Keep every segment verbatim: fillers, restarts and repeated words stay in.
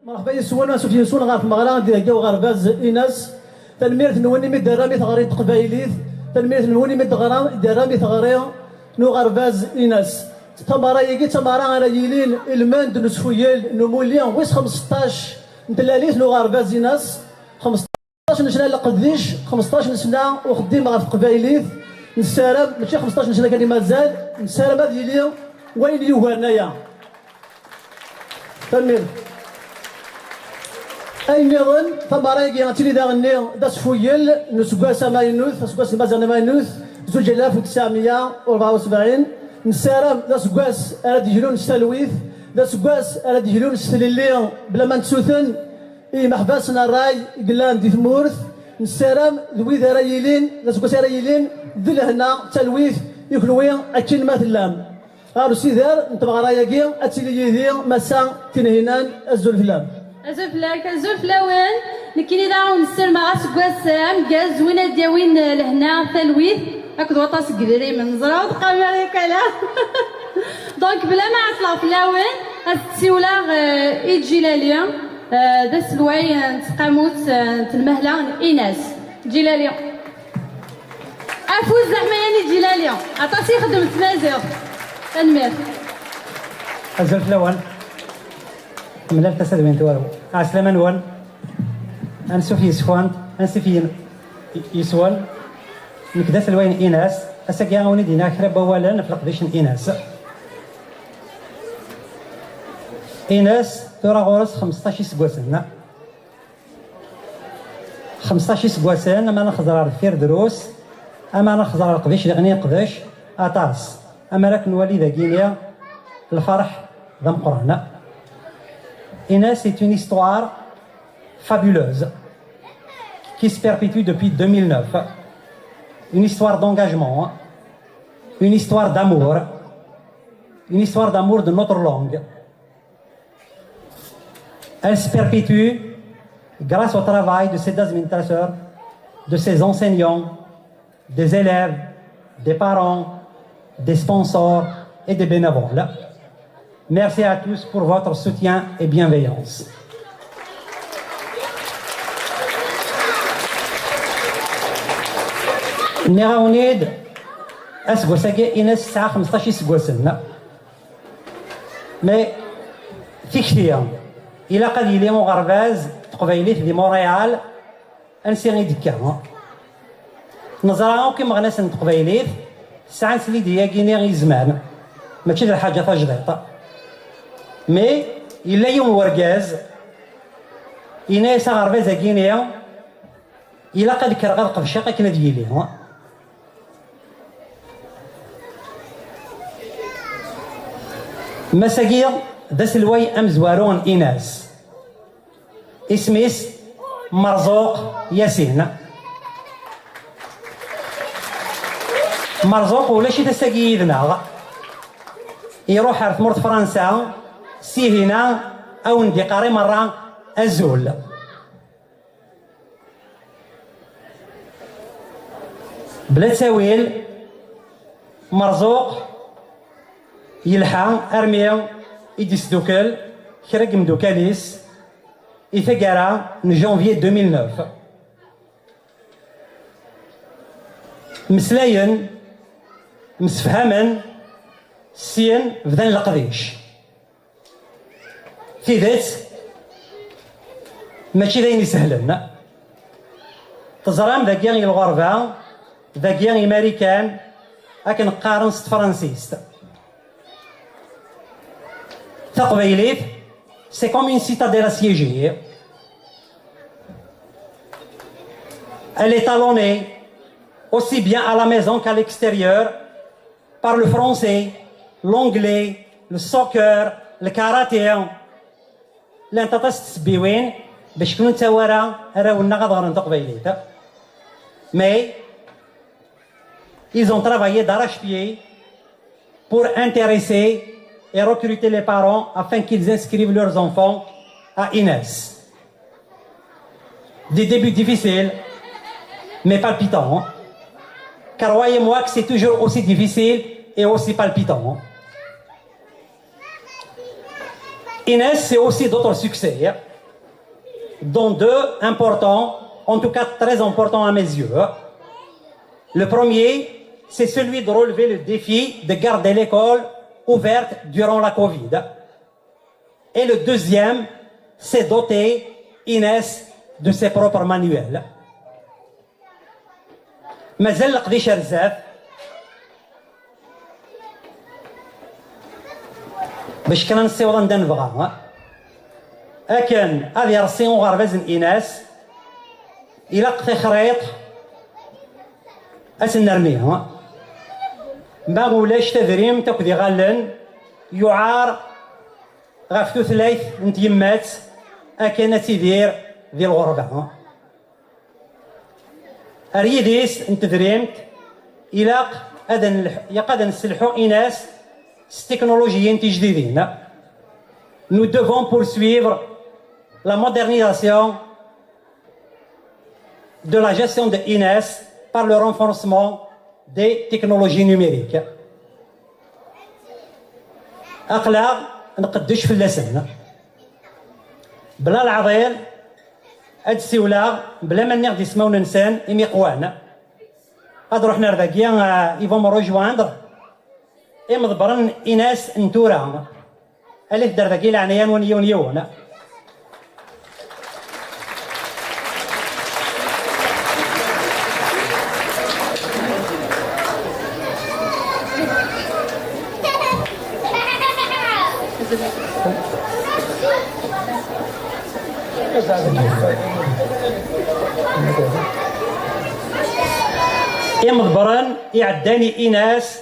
Merḥba yes-wen, ansuf yes-wen ɣer tmeɣra i d-ihegga uɣerbaz Inas. Tanemmirt-nwen imi d-terram i teɣri n teqbaylit. Tanemmirt-nwen imi d-teɣram, d-terram i teɣri n uɣerbaz Inas. Tameɣra-agi d tameɣra ara yilin i lmend n usfuyel n umuli wis xmesṭac n tlalit n uɣerbaz Inas. Xmesṭac n sna n leqdic, xmesṭac n sna uxeddim ɣef teqbaylit. Nessaram, mačči xmesṭac n sna kan i mazal, nessaram ad yili wayen yugaren aya. Tanemmirt. Ayen nniḍen, tameɣra-agi ad tili daɣenni d asfuyel n useggas amaynut, aseggas n Mazan amaynut, zuǧ alaf u tesɛemya u rebɛa u sebɛin. Nessaram d aseggas ara d-yeglun s talwit, d aseggas ara d-yeglun s tlelli bla ma nettuten i yimeḥbas n ṛṛay i yellan di tmurt. Nessaram d wid ara yilin, d aseggas ara yilin d lehna, d talwit i kenwi akken ma tellam. Ɣer usider n tmeɣra-agi ad tili yid-i Massa Tinhinan, azul fell-am. Azul fell-ak, azul fell-awen. Nekkini daɣen ssarmeɣ aseggas ameggaz, win ad d-yawin lehna, talwit akked waṭas n yedrimen. Neẓra ur teqqarem ara yakk ala. Donc, bla ma ɛeṭṭleɣ fell-awen, ad ssiwleɣ, eh, i Djilali, eh, d aselway, eh, n tseqqamut, eh, n tenmehla n Inas. Djilali. Afus zeɛma yani Djilali. Aṭas i ixeddem s tmaziɣt. Tanemmirt. Azul fell-awen. Mlal tasa d win twaru. Ɛeslama-nwen. Ansuf yes-kent, ansuf yin-, yes-wen. Nekk d aselway n Inas. Ass-agi ad wen-id-iniɣ kra n wawalen ɣef leqdic n Inas. Inas tura ɣur-s xmesṭac iseggasen. Xmesṭac iseggasen, ama nxeẓẓer ar deffir drus, ama nxeẓẓer ar leqdic diɣen i neqdec, aṭas. Ama ara k-nwali dagini, lferḥ d ameqqran. Inas, c'est une histoire fabuleuse qui se perpétue depuis deux mille neuf. Une histoire d'engagement, une histoire d'amour, une histoire d'amour de notre langue. Elle se perpétue grâce au travail de ses administrateurs, de ses enseignants, des élèves, des parents, des sponsors et des bénévoles. Merci à tous pour votre soutien et bienveillance. Nniɣ-awen-id, aseggas-agi Ines tesɛa xmesṭac iseggasen. Mais tikti, ilaq ad yili uɣerbaz n teqbaylit di Montréal, ansi i d-tekka. Neẓra akk imeɣnasen n teqbaylit sɛan s lidi-agi-ni i zman, mačči d lḥaǧa tajdiṭ. Mais yella yiwen wergaz, yenna-yas aɣerbaz-agi-ni, ilaq ad kkreɣ ad qebceɣ akken ad yili. Mass-agi d aselway amezwaru n Inas. Isem-is Merzuq Yasin. Merzuq ulac-it ass-agi yid-neɣ. Iruḥ ar tmurt Fransa, sihina a wen-d-iqqar i merra azul. Bla ttawil, Merzuq yelḥa armi i d-isdukel kra n yimdukal-is i taggara n janvier deux mille neuf. Mmeslayen, msefhamen, syin bdan leqdic. Tidet, mačči d ayen isehlen. Teẓram dagi i lɣerba, dagi i Marikan, akken qqaren s tefransist. Taqbaylit, c'est comme une citadelle assiégée. Elle est talonnée, aussi bien à la maison qu'à l'extérieur, par le français, l'anglais, le soccer, le karaté. Llant aṭas n tsebbiwin Bac ur nettawi ara arraw-nneɣ ad ɣren taqbaylit. Mais ils ont travaillé d'arrache-pied pour intéresser et recruter les parents afin qu'ils inscrivent leurs enfants à Inès. Des débuts difficiles, mais palpitants. Croyez-moi que c'est toujours aussi difficile et aussi palpitant. Inès, c'est aussi d'autres succès, dont deux importants, en tout cas très importants à mes yeux. Le premier, c'est celui de relever le défi de garder l'école ouverte durant la covid. Et le deuxième, c'est doter Inès de ses propres manuels. Mazal leqdic ar zdat. Bac kan ad nessiweḍ anda nebɣa. Akken ad yersi uɣerbaz n Inas, ilaq tixriṭ ad s-nerni. Ma ulac tadrimt akked iɣallen, yuɛar ɣef tutlayt n tyemmat akken ad tidir di lɣerba. Ar yidis n tedrimt, ilaq ad nleh-, ilaq ad nesselḥu Inas s teknulujiyin tijdidin. Nous devons poursuivre la modernisation de la gestion de Inas par le renforcement des technologies numériques. Aql-aɣ nqeddec fell-asen. Bla leɛḍil, ad d-siwleɣ bla ma nniɣ-d ismawen-nsen imi qwan. Ad ruḥen ar dagi, euh, ils vont me rejoindre. Imḍebbren Inas n tura. Alit-d ar dagi leɛnaya-nwen yiwen yiwen. Imḍebbren iɛeddan i Inas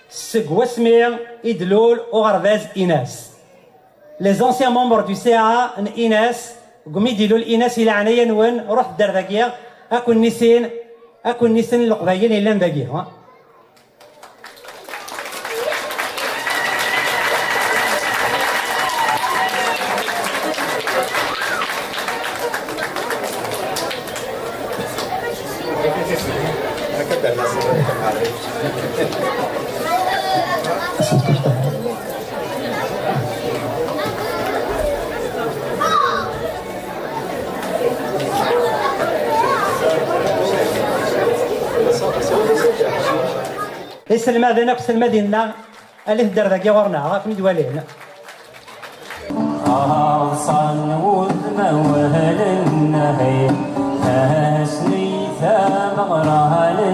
seg wasmi i d-lul uɣerbaz Inas. Les anciens membres du C A A n Inas, deg umi d-ilul Inas, i leɛnaya-nwen, ruḥet-d ar dagi, ad ken-nissin, ad ken-nissin Leqbayel yellan dagi. Iselmaden akk tselmadin-nneɣ, alit-d ar dagi ɣur-neɣ, ad ken-id-walin. Ḍsan wudmawen-nneɣ, tasnit tameɣra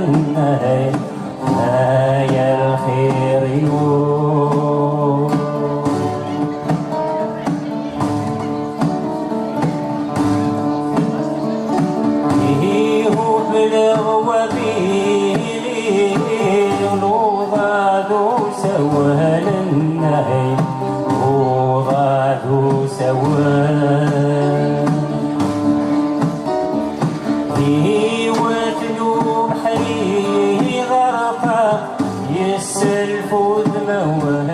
n-, ay lxir-iw. Ihi hubleɣ wabil-iw, nuḍa d usawal n-, ay, nuḍa d usawal. Yiwet n ubeḥri ɣerqeɣ, yesself udmawen.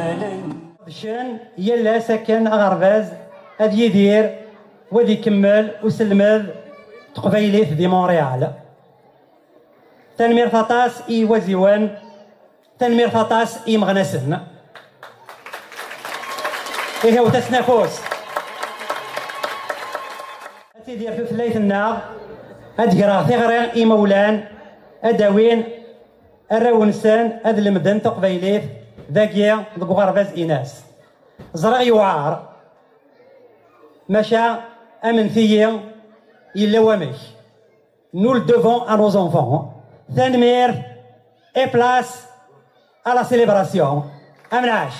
Qedcen yal ass akken aɣerbaz ad yidir, u ad ikemmel uselmed n teqbaylit di Montréal. Tanemmirt aṭas i yiwaziwen, tanemmirt aṭas i yimeɣnasen. Ihi, wwet-asen afus. Ad tidir tutlayt-nneɣ, ad greɣ tiɣri i imawlan, ad d-awin arraw-nsen ad lemden taqbaylit dagi deg uɣerbaz Inas. Ẓriɣ yewɛer, maca amnet-iyi, yella wamek. Nous le devons à nos enfants. Tanemmirt, et place à la célébration. Amnac.